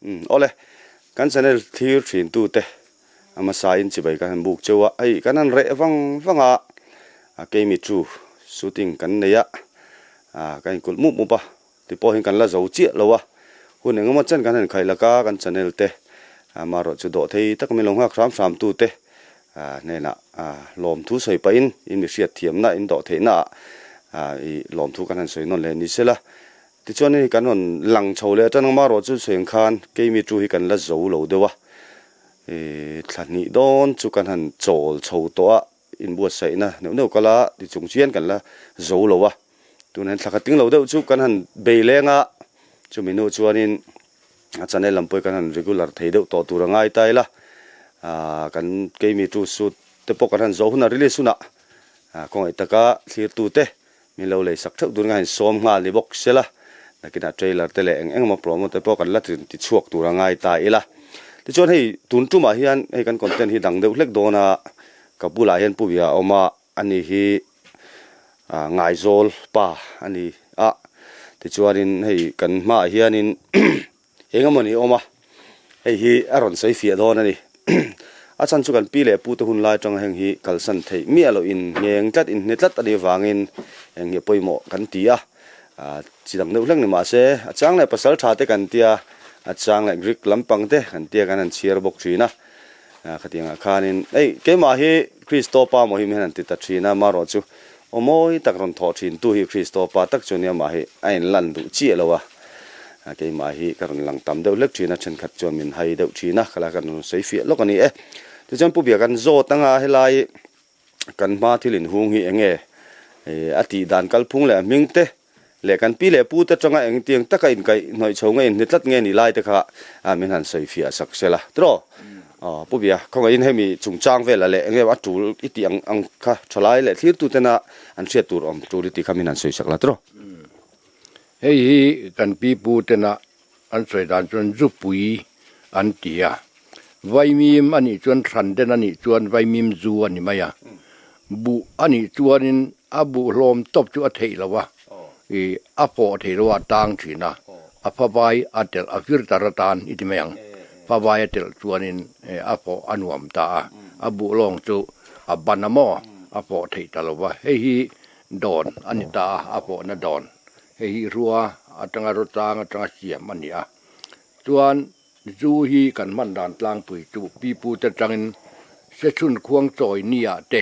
Umm awle, kan channel thlir thin tu te a hmasa in chibai kan han buk cheu a, hei kan han reh vang vang a, a keimi chu shooting kan nei a, ah kan inkulh mup mup a, tipawh hian kan la zo chiah lo a, hun engemaw chen kan han khaih laka kan channel te amaherawh chu dawh thei tak min lo nghak hram hram tu te ah hnenah ah lawmthu sawi pahin in mi hriat thiamna in dawh theihna ah ah i lawmthu kan han sawi nawn leh ni sela. Tichuan hei kan rawn lang chho leh atang amaherawh chu sawi khan keimi chu hi kan la zo lo deuh a, ih thla hnih dawn chu kan han chawl chho tawh a, inbuatsaihna neuh neuh kal a ti chung chian kan la zo lo a, tunah hian thla khat ting lo deuh chu kan han bei leng a, chumi hnu chuanin a channel lam pawh hi kan han regular thei deuh tawh tur a ngai ta ila, ah kan keimi chu suit te pawh kan han zawh hunah release hunah ah khawngaih taka thlirtute Min lo lei sak theuh tur nga insawm nghal ni bawk sela, nakinah trailer te leh eng eng emaw promo te pawh kan la ti chhuak tur a ngai ta ila. Tichuan hei tun tumah hian hei kan content hi dang deuh hlek dawn a, ka bulah hian Pu Bia a awm a, ani hi Ngaizawl pa a ni a, tichuanin hei kan hmaah hianin Eng emaw ni awm a, hei hi a rawn sawi fiah dawn a ni. A chhan chu kan pi leh pu te hun lai atanga heng hi kalsan theih miah loh in ngheng tlat, in hne tlat a nih avangin eng hi pawimawh kan ti a. Chi dang deuh hlek ni mahse a chang leh pasal tha te kan tia, a chang leh Greek lampang te kan tia kan han chhiar bawk thin a. Khatiangah khanin hei keimah hi Kristo pa maw hi mi hian an ti ta thin a, marawh chu aw mawi tak rawn thawh thin tu hi Kristo pa tak chu nia mah hi a inlan duh chiah lo a, keimah hi ka rawn lang tam deuh hlek thin a, thenkhat chuan min hai deuh thin a, khalai kan rawn sawi fiah lawk a ni e. Tichuan Pu Bia kan zawt anga helai kan hma thil inhung hi eng nge a tih dan kalphung leh a hming te leh kan pi leh pu te atanga engtiang taka inkaih hnawih chho nge inhni tlat nge nih lai te kha min han sawi fiah sak sela tiraw? Aw Pu Bia, khawngaihin hemi chungchang velah leh enge a tul i tih ang ang kha thalai leh thlirtu tena an hriat tur awm tul i tih kha min han sawi sak la tiraw? Hei hi kan pi pu tena an sawi dan chuan zupui an ti a, vaimim a nih chuan hran den a nih chuan vaimim zu a ni mai a, buh a nih chuanin a buh hlawm tawp chu a theih lo a, ih a fawh theih lo a tang thin a, a favai a telh a fir tar atan i ti mai ang, favai a telh chuanin a fawh a nuam ta a, a buh lawng chu a ban a maw a fawh theih ta lo va, hei hi dawn a ni ta a, a fawhna dawn. Hei hi rua atanga rawtang atanga siam a ni a, chuan zu hi kan hman dan tlangpui chu pipu te atangin sechhun khuang chawi ni ah te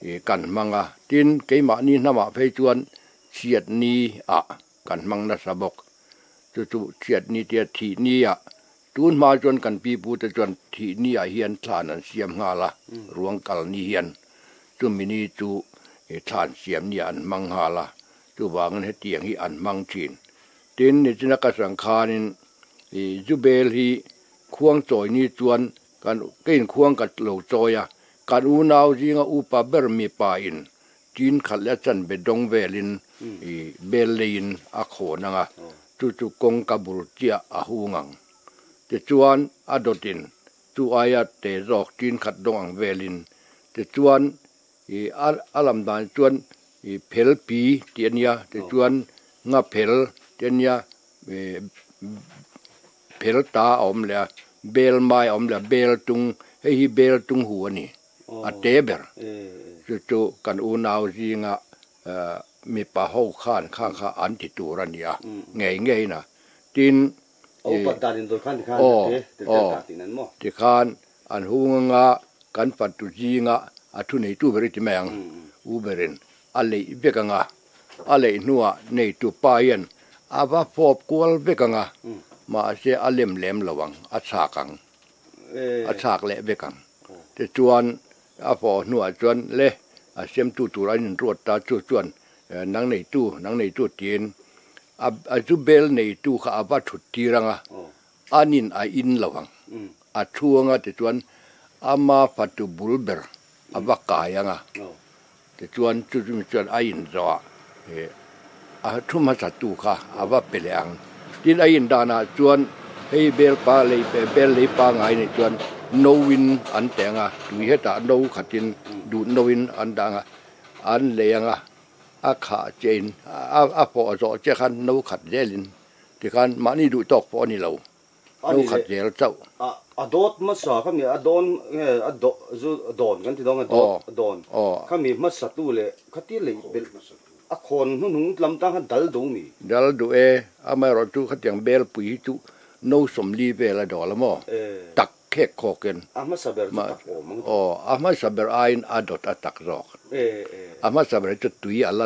ih kan hmang a, tin keimahni hnamah phei chuan chhiat ni ah kan hmang nasa bawk, chu chu chhiat ni tia thih ni ah tun hma chuan kan pipu te chuan thih ni ah hian thlan an siam nghal a, ruang kal ni hian chumi ni chu thlan siam ni ah an hmang nghal a. Chuvangin hetiang hi an hmang thin. Tin, nichina ka sang khanin i Jubel hi khuang chawi ni chuan kan ka inkhuang ka lo chawi a, kan unau zinga upa ber mipa in tin khat leh a chanve dawng velin i bel leiin a khawn ang a, chu chu kawngka bul chiah a hung ang. Tichuan a dawtin chu aia te zawk tin khat dawng ang velin tichuan I a lam dan chuan i phel pi tih a nia tichuan nga phel tih a nia ih phel ta a awm leh a bel mai a awm leh a bel tung hei hi bel tung hu a ni a te ber chu chu kan unau zinga ah mipa ho khan kha kha an ti tur a ni a ngei ngei na tin aw aw tikhan An hung anga kan fatu zinga a thu neitu ber i ti mai ang, u berin a leih vek anga, a leih hnuah neitu pa hian a va fawp kual vek anga, mahse a lem lem lo ang, a chhak ang, a chhak leh vek ang. Tichuan a fawh hnuah chuan le a siamtu tur an inruat ta chu chuan nang neitu, nang neitu tiin a zu bel neitu kha a va thut tir anga, Anin a in lo ang. A thu anga tichuan ama fatu bul ber a va kai anga tichuan chu chumi chuan a in zawhah a thu hmasa tu kha a va pe leh ang. Tin a in danah chuan hei bel pa lei bel lei pangai nih chuan no in an teh anga tui hetah no khatin duh no in an dah anga an lei anga a khah chiah in a fawh zawh chiah khan no khat zelin Tikhan mahni duh tawk pawh a ni lo. No khat zel chauh. A dawt hmasa kha mi a dawn nge a zu dawn kan ti dawn nge dawt dawn kha mi hmasa tu leh khati lei belh a khawn hnuhnung lam tang khan dal duh mi. Dal duh e, amaherawh chu khatiang belpui hi chu no 40 vel a dawl a maw? Tak khek khawkin. A hmasa ber chu tak awm ang. Aw, a hmasa ber aiin a dawt a tak zawk. A hmasa ber hi chu tui a la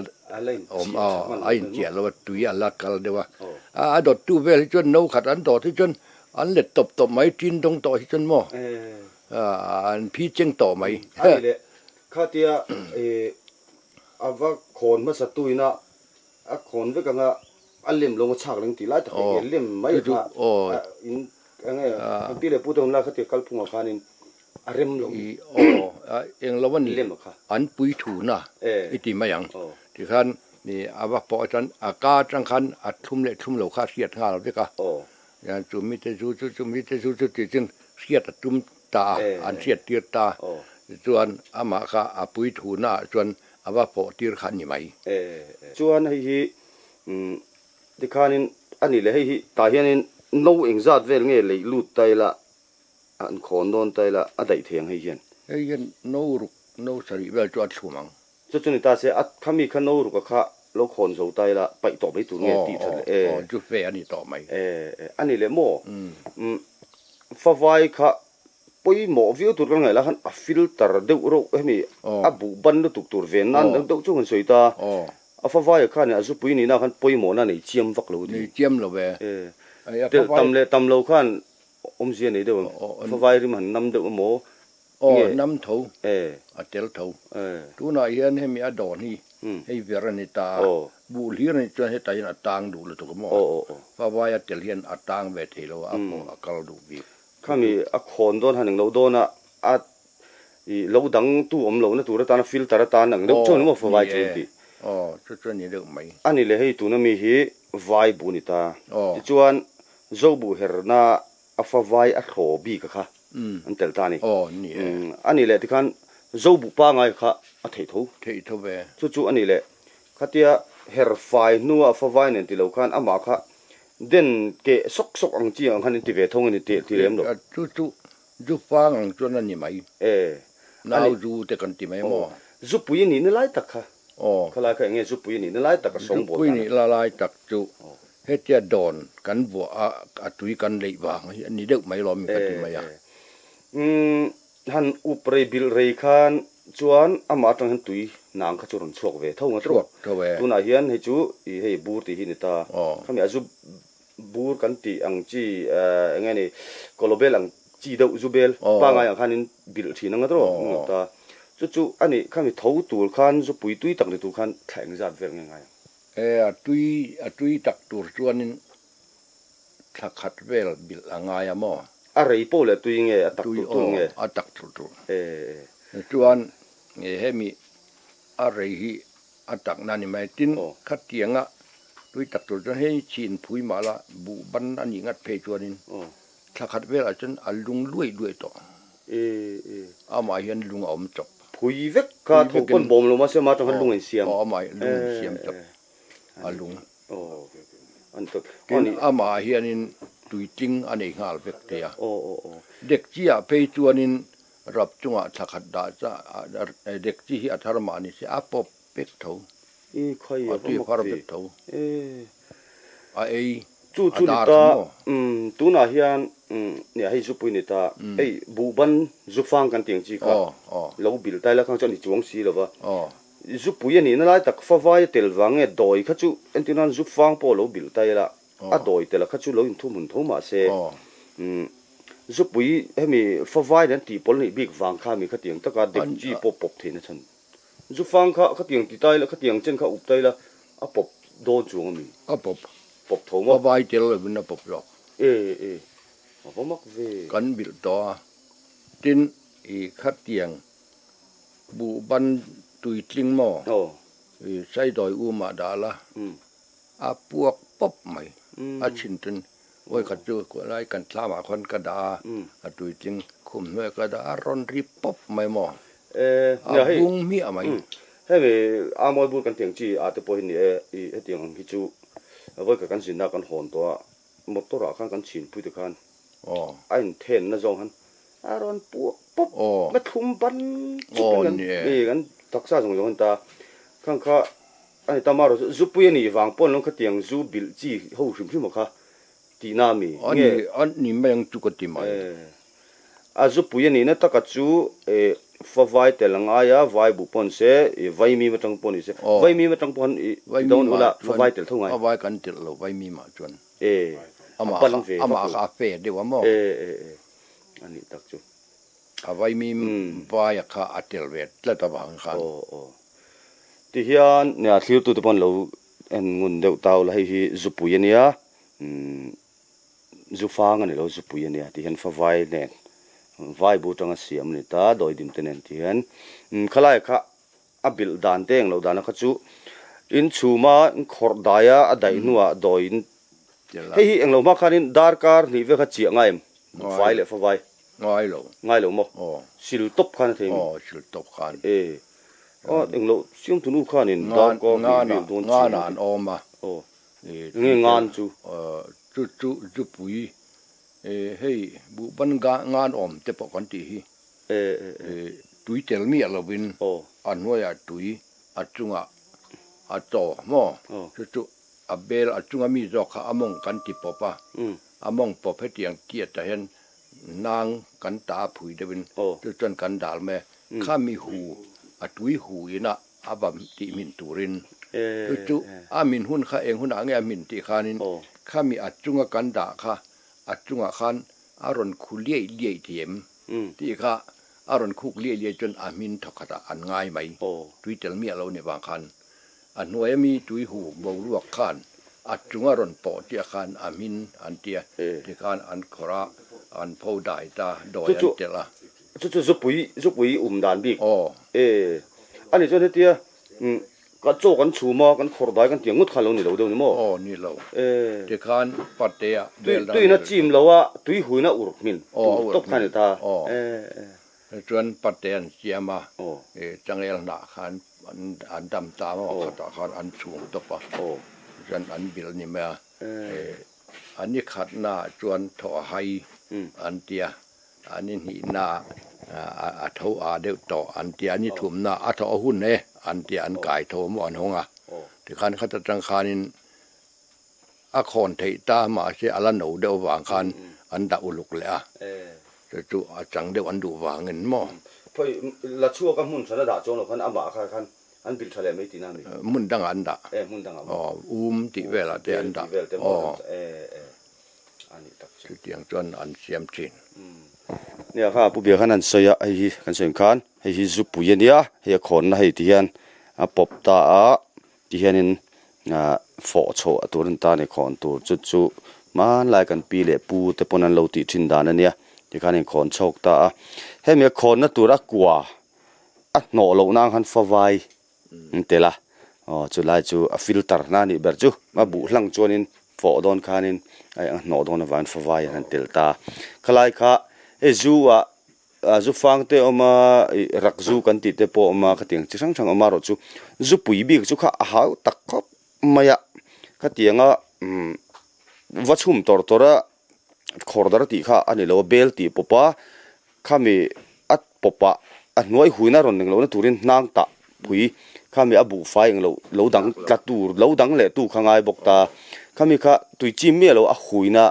awm a, a inchiah lo a, tui a la kal deuh a. A dawt tu vel hi chuan no khat an dawt hi chuan an let tawp tawp mai, tin dawng tawh hi chuan maw an phi cheng tawh mai. A ni leh, khatia a va khawn hmasa tuina A khawn vek anga a lem lo a chhak leng tih lai tak hi nge lem mai kha in enge kan pi leh pu te hun lai kha tia kalphungah khanin a rem lo ni. Aw eng lo a ni an pui thuna i ti mai ang tikhan a va pawh chuan a ka atang khan a thlum leh thlum lo kha a hriat nghal vek a chu mite zu chu chu mite zu chu tih chuan hriat a tum ta a an hriat tir ta tichuan amah kha a pui thuna ah chuan A va pawh tir kha a ni mai. Chuan hei hi tikhanin a nih leh hei hi tah hianin no engzat vel nge leih lut ta ila an khawn dawn ta ila a daih thei ang hei hian. Hei hian no ruk no sarih vel chu a thlum ang. Chu chu ni ta se a khami kha no ruk a kha lo khawn zo ta ila paih tawh mai tur nge tih that leh e. Aw chu fe a ni tawh mai. A nih leh maw favai kha Pawimawh viau tur kan ngaih lah khan a filter deuh reuh hemi a buh ban lutuk tur ven nan deuh deuh chu kan sawi ta. A favaia khan a zupui nihna khan pawimawhna nei chiam vak lo ti. Nei chiam lo ve. Telh tam leh tam lo khan awmzia nei deuh em? A favai rim han nam deuh emaw? Aw nam tho, a tel tho. Tunah hian hemi a dawn hi hei ver a ni ta a, buh hlir a nih chuan hetah hian a tang duh lutuk emaw? Favaia tel hian a tang ve thei lo a, a pawh a kal duh bik. Khami a khawn dawn han englo dawn a, a i lo dang tu awm lohna tur atana filter atan ang deuh chuan maw vai chu an tih. Aw, chu chu a ni deuh mai. A ni le hei tuna mi hi vai bu ni ta. Tichuan zo bu herna a fa vai a thlaw bik a kha an tel ta a ni. Aw, ni e. A ni le tikhan zo bu pangai kha a theih tho. Theih tho ve. Chu chu a ni le khatia her fai hnua fa vai nen ti lo khan amah kha Den keh sawk sawk ang chi ang khan in ti ve thawng a ni tih ti lem lo. Chu chu zu fang ang chuan a ni mai. E. Nau zu te kan ti mai maw? Zupui a nihna lai tak kha. Aw. Khalai kha enge zupui a nihna lai tak a sawng bawl tan. Zupui nihna lai tak chu hetia dawn kan vuah a a tui kan leih vang hi a ni deuh mai lawm mi ka ti mai a. E. Umm han up rei bilh rei khan chuan amah atang hian tui nang kha chu rawn chhuak ve tho nga tawh. Chhuak tho e. Tunah hian hei chu ih hei bur tih hi ni ta. Khami a zu bur kan tih ang chi eng nge ni kawlawbel ang chi deuh zu bel pangai ang khanin bilh thin anga tawh ni ta. Chu chu a nih khami tho tur khan zu pui tui tak ni tur khan thla engzat vel nge ngai ang. E a tui a tui tak tur chuanin Thla khat vel bilh a ngai a maw? A rei pawh leh tui nge a tak tur tur nge? A tak tur tur. Chuan hemi a rei hi a tak na ni mai. Tin, khatianga tui tak tur chuan hei chhin phui mah la buh ban a nih ngat phei chuanin thla khat velah chuan a lung luai luai tawh. Amah hian lung a awm chawp. Phui vek kha tho pawn bawm lo mahse amah atang khan lung a insiam. Aw, amah hi lung a insiam chawp. A lung. Tin, amah hianin tuitling a nei nghal vek thei a. Dekchi ah phei chuanin rap chungah thla khat dah cha dekchi hi a thar mah ni se a pawp vek tho. A tui a phar vek tho. A ei a dar kha maw? Tunah hian nia hei zupui ni ta, hei buhban zufang kan tih ang chi kha lo bil tai la khang chu a ni chuang si lo va. Zupui a nihna lai tak favai a tel vang nge dawi kha chu entir nan zu fang pawh a lo bilh ta ila a dawi tel a kha chu lo inthum hun tho mah se zupui hemi favai nen tih pawl nih bik vang kha mi khatiang taka dek chi pawh pawp theihna chhan zu fang kha khatiang ti ta ila khatiang chen kha up ta ila a pawp dawn chuang a mi a pawp pawp tho maw favai tel lovin a pawp zawk e e a va mak ve kan bilh tawh a tin i khatiang Buhban tuitling maw? I Saidawi umah dah la, a puak pawp mai. A chhin chuan vawikhat chu lai kan thlamah khawn ka dah a, a tuitling khum hnuaiah ka dah a, a rawn ri pawp mai maw? A bung hmiah mai. Hemi Amawi bur kan tih ang chi ah te pawh hi ni e, i hetiang ang hi chu vawikhat kan zinna kan hawn tawh a, motor ah khan kan chhinpui te khan. A inthenna zawng han a rawn puak pawp a thlum ban chupin kan e kan taksa zawng zawng an ta khang kha a ni ta marawh chu zupui a nih vang pawn lo khatiang zu bilh chi ho hrim hrim a kha tihna a mi nge A ni mai ang chu ka ti mai. A zupui a nihna taka chu e fa vai tel a ngai a, vai buh pawh ni se, e vaimim atang pawh ni se, vaimim atang pawh han i ti dawn ula fa vai tel tho ngai. Fa vai kan telh lo vaimim ah chuan. E, a pan ve vak lo. Amah kha a fe deuh a maw? E, e, e, a nih tak chu. A vaimim vaia kha a tel ve tlat avang khan. Aw, aw. Tihian nia thlirtute pawh an lo en ngun deuh ta ula, hei hi zupui a nia, umm zu fang a ni lo, zupui a nia tihian favai nen vai bu atanga siam a ni ta, dawidim te nen tihian umm khalai kha A bilh dan te englo dana kha chu in chhuma in khawrh dai a, a daih hnuah dawi in hei hi englo hma khanin darkar hnih vel kha chiah ngai em? Vai leh favai. Ngai lo. Ngai lo maw? Sil tawp khan a thei mi? Aw, sil tawp khan. E. A englo siamtunu khanin darkar hnih vel dawn chiah. Ngan ah an awm a. Aw. Enge ngan chu? Chu chu zupui hei buhban ngan awm te pawh kan tih hi. Tui tel miah lovin a hnuaiah tui a chungah a chaw maw? Chu chu a bel a chunga mi zawk kha a mawng kan ti pawp a, a mawng pawp hetiang tiatah hian nang kan ta a phui deuhin chu chuan kan dal mai a, kha mi hu a tui hu ina a va tih hmin turin chu chu a hmin hun kha eng hunah nge a hmin tih khanin kha mi a chunga kan dah kha a chungah khan a rawn khu liaih liaih thiam. Tih kha a rawn khuk liai liai chuan a hmin thawk khatah an ngai mai. Tui tel miah lo ni vang khan a hnuai ami tui hu boruak khan a chung a rawn pawh chiah khan a hmin an tia ti khan an khawrh a, an pho dai ta, dawi an telh a. Chu chu zupui zupui um dan bik. E a nih chuan hetia Ka chaw kan chhum a, kan khawrh dai kan tiang ngawt kha lo ni lo deuh ni maw? Aw, ni lo. Tikhan patea bel dang Tuiin a chim lo a, tui huin a urh hmin tur tawp kha a ni ta. Aw, chuan pate an siam a, changel hnah khan an dam ta maw khatah khan an chhum tawp a, chuan an bilh ni mai a. A ni khatnaah chuan thaw a hai an tia. An i hnihna a tho a deuh tawh an tia, an i thumna a thaw a hun e an tia, an kai tho maw an hawng a. Tikhan khat atang khanin a khawn theih ta mahse a la no deuh avang khan an dah uluk leh a, chu chu a chang deuh an duh vangin maw. Phawi la chhuak a hmun hran a dah chuang lo khan amah kha khan an bilh tha leh mai tihna a ni. Hmun dangah an dah. E hmun dangah maw. Aw um tih velah te an dah. Tih vel te maw e e. a nih tak chu. Chutiang chuan an siam thin. Nia kha Pu Bia khan an sawi a, hei hi kan sawi ang khan hei hi zupui a nia, hei a khawnna hei ti hian a pawp ta a, ti hianin ah fawh chhoh a tur a ni ta a ni khawn tur chu chu hmanlai kan pi leh pu te pawn an lo tih thin dan a nia tikhan inkhawn chhawk ta a, hemi a khawnna tur a kua a hnawh loh nan khan favai An tel a, aw chulai chu a filter na anih ber chu a buh hlang chuanin fawh dawn khanin a hnawh dawn avangin favai an han tel ta. Khalai kha hei zu ah zu fang te a awm a, ih rak zu kan tih te pawh a awm a, khatiang chi hrang hrang a awm a erawh chu zu pui bik chu kha a hau tak khawp mai a, khatianga umm va chhum tawr tawr a khawr dar tih kha a ni lo a, bel tih pawp a Khami a pawpah a hnuai huina rawn eng lohna turin hnang tah phui khami a buhfai eng loh lo dang tla tur lo dang leh tu kha ngai bawk ta. Khami kha tui chim miah lo a huina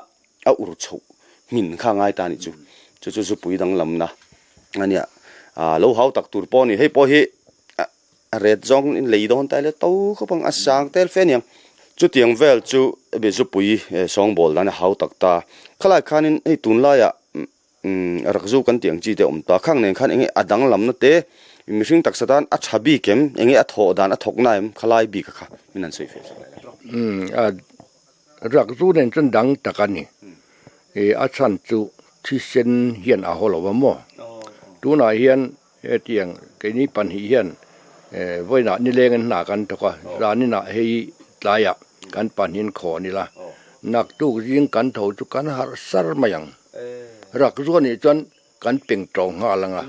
a ur chhoh hmin kha ngai ta nih chu. Chu chu zupui danglamna a nia. Aa lo hau tak tur pawh a ni. Hei pawh hi a ret zawng in lei dawn ta ila to khawp ang a sang tel fe aniang. Chutiang vel chu zupui sawngbawl dan a hau tak ta. Khalai khanin hei tunlaiah Umm rakzu kan tih ang chi te awm ta. Khang nen khan enge a danglamna te mihring taksa tan a tha bik em? Enge a thawh dan a thawk na em? Khalai bik a kha min han sawi feh sak. Umm a rakzu nen chuan dang tak a ni. Ih a chhan chu thisen hian a haw lo va maw? Tunah hian hetiang keini pahnih hian vawiinah nileng in hna kan thawk a, zaninah hei tlaiah kan pahnihin khawn ila naktuk zing kan tho chu kan harh sar mai ang. Rak zu anih chuan kan peng tawng nghal ang a,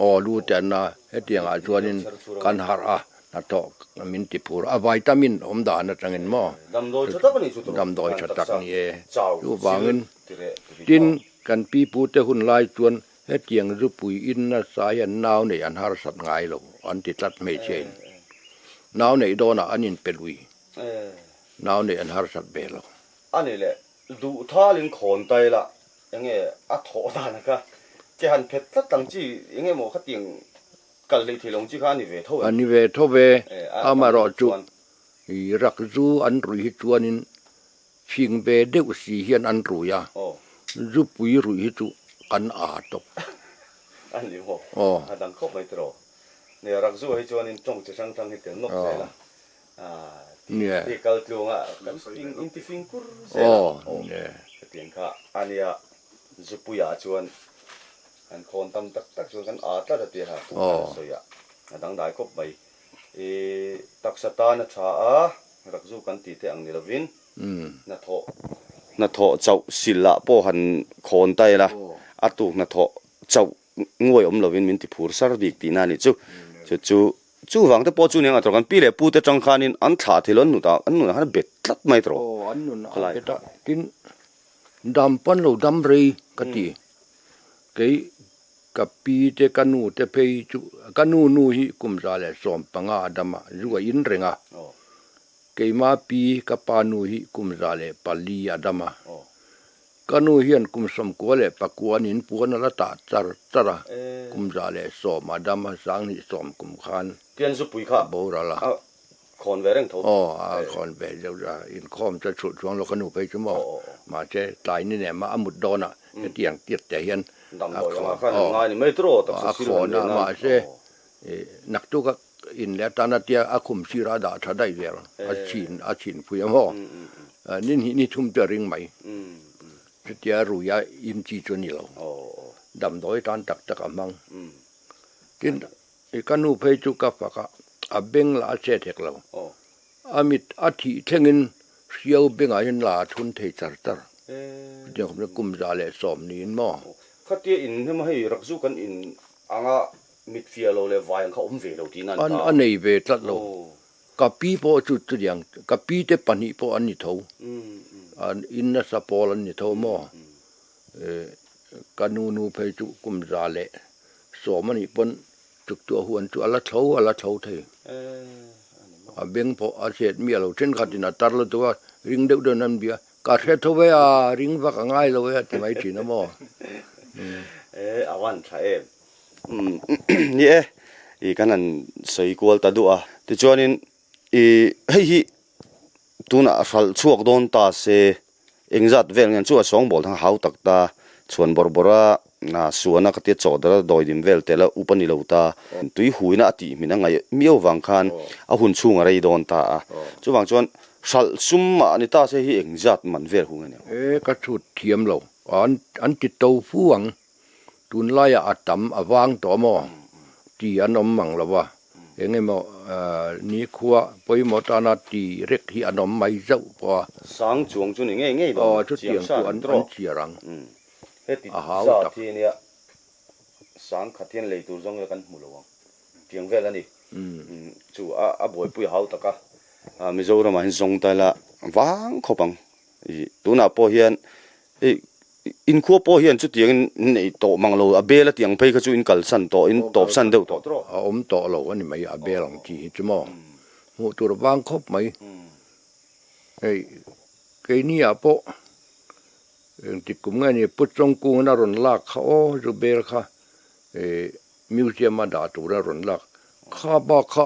aw lu te an a, hetiang ah chuanin kan harh a. Hnathawh min ti phur a, vitamin awm dan atangin maw? Damdawi tha tak a ni chu tawh. Damdawi tha tak ni e. Chuvangin tin kan pi pute hun lai chuan hetiang zupui in nasa hian nau neih an harsat ngai lo an ti tlat hmeichhia in. Nau neih dawnah an inpe lui. Nau neih an harsat ve lo. A ni leh duh thalin khawn ta ila enge a thawh dan kha ke han phet tlat ang chi enge maw khatiang Kal hlei thei lo chi kha a ni ve tho em? A ni ve tho ve, amaherawh chu i rak zu an rui hi chuanin chhing ve deuh si hian an rui a, zupui ruih hi chu kan a tawp. A ni maw? A dang khawp mai tiraw? Nia, rak zu ah hi chuanin tawng chi hrang hrang hi tel nawk zel a, ti kal tluang a, kan inti fing kur zel a, hetiang kha a nia zupuiah chuan Kan khawn tam tak tak chuan kan aa tlat a tia ha pu khan a sawi a, a dangdai khawp mai. I taksa tan a tha a, rakzu kan tih te ang ni lovin hnathawh hnathawh chauh sil ah pawh han khawn ta ila a tuk hnathawh chauh nguai awm lovin min ti phur sar bik tihna a nih chu. Chu chu chuvang te pawh chu nia ngaihtuah kan pi leh pu te tang khanin an thlah thil an nut ah an nunah khan a bet tlat mai tawh. Aw an nun a bet a, tin dam pawn lo dam rei ka ti. Kei ka pi te ka nu te phei chu ka nu nu hi kum 115 a dam a, zu a in reng a. Keima pi ka pa nu hi kum 104 a dam a. Ka nu hian kum 99 an in puan a la tah char char a, kum 110 a dam a, 2010 kum khan a boral a. Khawn ve reng tho. Aw, a khawn ve deuh a, inkhawm chu a chhulh chuang lo ka nu phei chu maw. Mahse, tlai ni nem a, a mut dawnah hetiang tiat te hian a khawn a khawn a, mahse naktuk a in leh atana tia a khum sirah a dah tha daih vel, a chhin a chhin phui a maw. Ni hnih ni thum chu a ring mai. Chutia ruia in chi chu a ni lo. Damdawi tan tak tak a hmang. Tin, I ka nu phei chu ka fak a, a beng lah a chet hek lo. A mit a thih thlengin hriau bengah hian la a thun thei char char. Chutiang khawp chuan kum 110 niin maw? Khatia in hnem a hei rakzu kan in anga mit fiah lo leh vai ang kha awm ve lo tihna an ta. A nei ve tlat lo. Ka pi pawh chu chutiang, ka pi te pahnih pawh an ni tho. An in nasa pawl an ni tho maw? Ka nu nu phei chu kum 110 a nih pawn chuktuah huan chu a la thlo a la thlo thei. A beng pawh a chhet miah lo thenkhatin a tar lutuk a, ring deuh deuhin an bia, ka hre tho e a, ring vak a ngai lo e a ti mai thin a maw. E a van tha em. Ni e, i kan han sawi kual ta duh a. Tichuanin i hei hi Tunah a hralh chhuak dawn ta se, engzat vel nge chu a sawngbawl thang hau tak ta, chhuan bawrh bawrh a suan a ka tia chaw dara dawidim vel tel a up a ni lo ta, tui huina a tih hmin a ngaih miau vang khan a hun chhung a rei dawn ta a, chuvang chuan hralh sum mah ni ta se hi engzat man vel hu nge ni ang? E ka chhut thiam lo, an ti to fu ang. Tunlaiah a tam a vang tawh maw ti an awm mang lo va, eng emaw nikhua pawimawh tana ti rek hi an awm mai zauh pawh a. Sang chuang chu ni ngei ngei dawn a, chiang chutiang chu an an chhiar ang. Heti A hau zat tak. hi nia sang khat hian lei tur zawng ila kan hmu lo ang tiang vel a ni. Chu a buaipui a hau tak a, Mizoramah hian zawng ta ila vang khawp ang. Tunah pawh hian Inkhua pawh hian chutiangin nei tawh mang lo, a bel a tih ang phei kha chu in kalsan tawh, in tawpsan deuh tawh tawh. A awm tawh lo a ni mai, a bel ang chi hi chu maw? Hmuh tur vang khawp mai. Hei, keini ah pawh engtik kum nge ni Pu Chawngkungin a rawn lak kha aw, zu bel kha museum a dah tur a rawn lak. Kha bak kha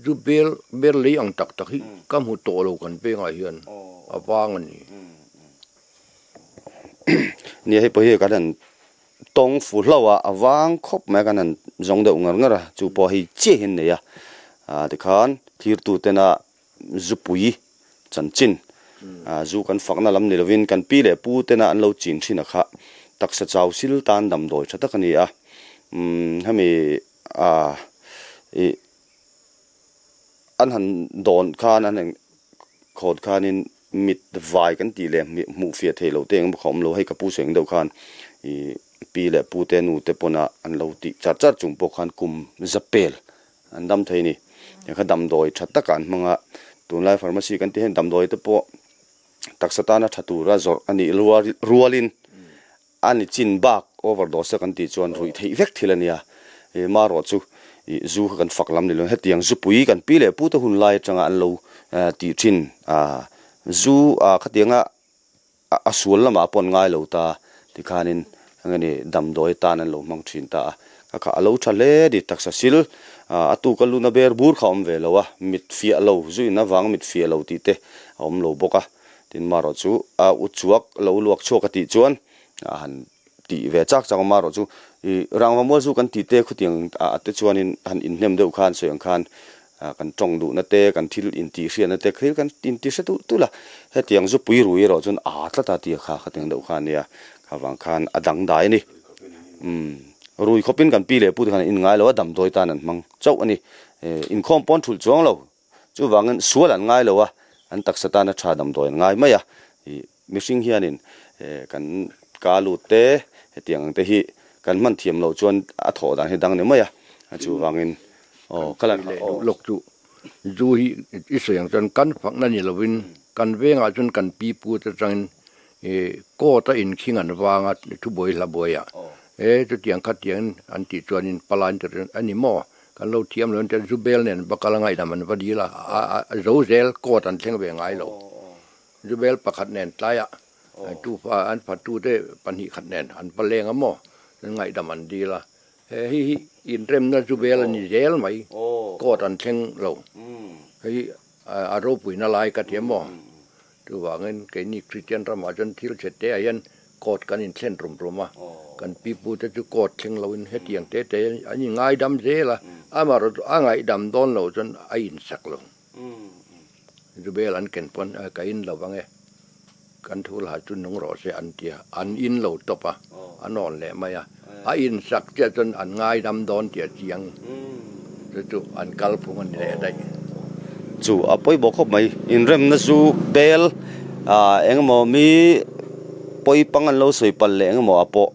zu bel, bel lei ang tak tak hi ka hmu tawh lo kan pengah hian a vang a ni. Nia hei pawh hi kan han tawng fu hlauh a, a vang khawp mai a kan han zawng deuh ngar ngar a, chu pawh hei chiah hi an nei a, ah tikhan thirtu tena zupui chanchin ah zu kan fakna lam ni lovin kan pi leh pu tena an lo chin thin a kha taksa chau sil tan damdawi tha tak a ni a, umm hemi ah ih an han dawn khan an han khawt khanin mit vai kan tih leh hmuh fiah theih loh te eng emaw kha awm lo, hei ka pu sawi ang deuh khan ih pi leh pu te nu te pawna an lo tih char char chung pawh khan kum za pel an dam thei a ni. Tiang kha damdawi tha takah an hmang a, tunlai pharmacy kan tih hian damdawi te pawh taksa tana tha tura zawrh a nih rualin a ni chin bak overdose a kan tih chuan ruih theih vek thil a nia. Ih marawh chu ih zu kha kan fak lam ni lo hetiang zupui kan pi leh pu te hun lai atanga an lo tih thin ah zu ah khatianga a sual lamah pawh an ngai lo ta tikhanin eng nge ni damdawi atan an lo hmang thin ta a ka kha a lo tha hle a ni taksa sil ah a tuka luna ber bur kha a awm ve lo a mit fiah lo zu in avanga mit fiah lo tih te a awm lo bawk a tin marawh chu a u chuak lo luak chhuak a tih chuan a han tih ve chak chak a marawh chu ih rangva mual chu kan tih te khutiang ah te chuanin han inhnem deuh khan sawi ang khan Ah kan tawng duhna te, kan thil intihhriatna te thil kan intihre tulh tulh a, hetiang zu pui rui erawh chuan aa tlat a tia kha khatiang deuh kha a nia, kha vang khan a dang dai a ni. Umm rui khawpin kan pi leh pu te khan an in ngai lo a, damdawi tan an hmang chauh a ni. Inkhawm pawn thulh chuang lo, chuvangin sual an ngai lo a, an taksa tana tha damdawi an ngai mai a, ih mihring hianin kan ka lut te hetiang ang te hi kan hman thiam loh chuan a thawh dan hi dang ni mai a, chuvangin aw ka lan leh duh lawk chu zu hi i sawi ang chuan kan fakna ni lovin kan vengah chuan kan pi pu te atangin ih court a inkhing an vang a thubuai hla buaiah e chutiang khatiangin an tih chuanin palai an ti reng a ni maw kan lo thiam lo an ti a zu bel nen va kal a ngaihdam an va dil a a zo zel court an thleng ve ngai lo. Zubel pakhat nen tlaiah tufa an fatute pahnih khat nen an va leng a maw? Chuan ngaihdam an dil a, he hi hi inremna Zubel a ni zel mai, court an thleng lo. Hei hi a ropuina lai ka ti a maw? Chuvangin keini Kristian ramah chuan thil chhe te ah hian court kan inthlen rum rum a, kan pipute chu court thleng loin hetiang te te an inngaidam zel a, amaherawhchu a ngaihdam dawn loh chuan a insak lo. Zubel an ken pawn ka in lo vang e, kan thu lah chu nung rawh se an ti a, an in lo tawp a, an awn leh mai a, a in sak chiah chuan an ngaidam dawn tih a chiang, chu chu an kal phung a ni leh daih. Chu a pawimawh khawp mai, inremna chu bel ah engemaw mi pawi pang an lo sawi palh leh engemaw ah pawh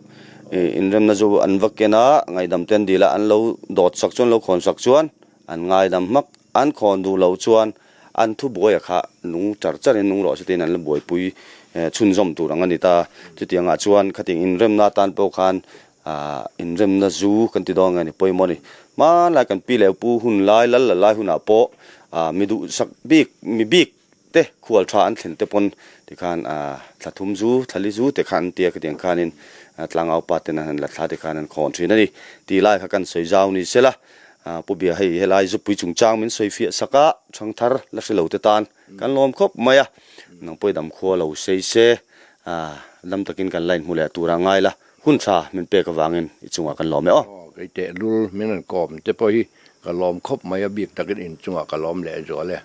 inremna chu an va ken a, ngaihdam te an dil a, an lo dawt sak chuan an lo khawn sak chuan an ngaidam hmak. An khawn duh loh chuan an thubuaia kha nung char charin nung rawh se tiin an la buaipui chhunzawm tur ang a ni ta. Chutiangah chuan khatiang inremna atan pawh khan inremna zu kan ti dawn nge ni pawimawh a ni. Hmanlai kan pi leh pu hun lai lal la lai hunah pawh mi duhsak bik mi bik te khual tha an thlen te pawn tikhan thla thum zu thla li zu te khan an tia khatiang khanin tlangau pa ten an han la thla te khan an khawn thin a ni tih lai kha kan sawi zau ni sela Pu Bia hei helai zupui chungchang min sawi fiah sak a thangthar la hre lo te tan kan lawm khawp mai a nang pawh i dam khua lo sei se dam takin kan line hmu leh tur a ngai la hun tha min pek avangin i chungah kan lawm e aw. Kei tehlul min rawn kawm te pawh hi ka lawm khawp mai a bik takin inchungah ka lawm leh zual e.